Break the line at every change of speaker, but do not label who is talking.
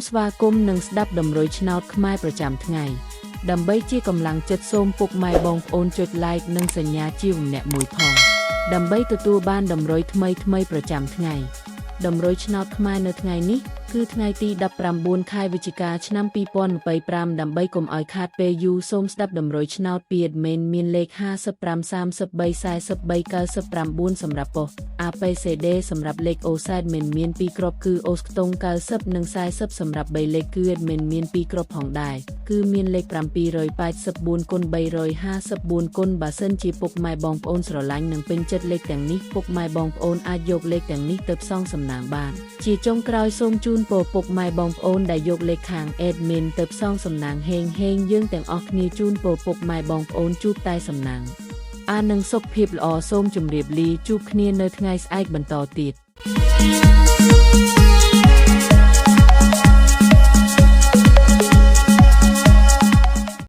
ស្វាគមន៍និងស្ដាប់តម្រុយឆ្នោតខ្មែរប្រចាំថ្ងៃដើម្បីជាកម្លាំងចិត្តសូមពុកម៉ែបងប្អូនចុច Like និងសញ្ញាជាម្នាក់មួយផងដើម្បីទទួលបានតម្រុយថ្មីៗប្រចាំថ្ងៃតម្រុយឆ្នោតខ្មែរនៅថ្ងៃនេះគឺថ្ងៃទី19ខែវិច្ឆិកាឆ្នាំ2025ដើម្បីកុំឲ្យខាតពេលយូរសូមស្ដាប់តម្រុយឆ្នោតពី admin មានលេខ55 33 43 99សម្រាប់ប៉ុស្តិ៍ APCD សម្រាប់លេខ OZ មិនមាន2គ្រាប់គឺអូសខ្ទង់90និង40សម្រាប់3លេខគឺ admin មាន2គ្រាប់ផងដែរគឺមានលេខ784គុណ354គុណបើសិនជាពុកម៉ែបងប្អូនស្រឡាញ់និងពេញចិត្តលេខទាំងនេះពុកម៉ែបងប្អូនអាចយកលេខទាំងនេះទៅផ្សងសំណាងបានជាចុងក្រោយសូមជូនពរពុកម៉ែបងប្អូនដែលយកលេខខាង admin ទៅផ្សងសំណាងហេងហេងយើងទាំងអស់គ្នាជូនពរពុកម៉ែបងប្អូនជួបតែសំណាងអានឹងសុខភាពល្អសូមជម្រាបលាជួបគ្នានៅថ្ងៃស្អែកបន្តទៀត។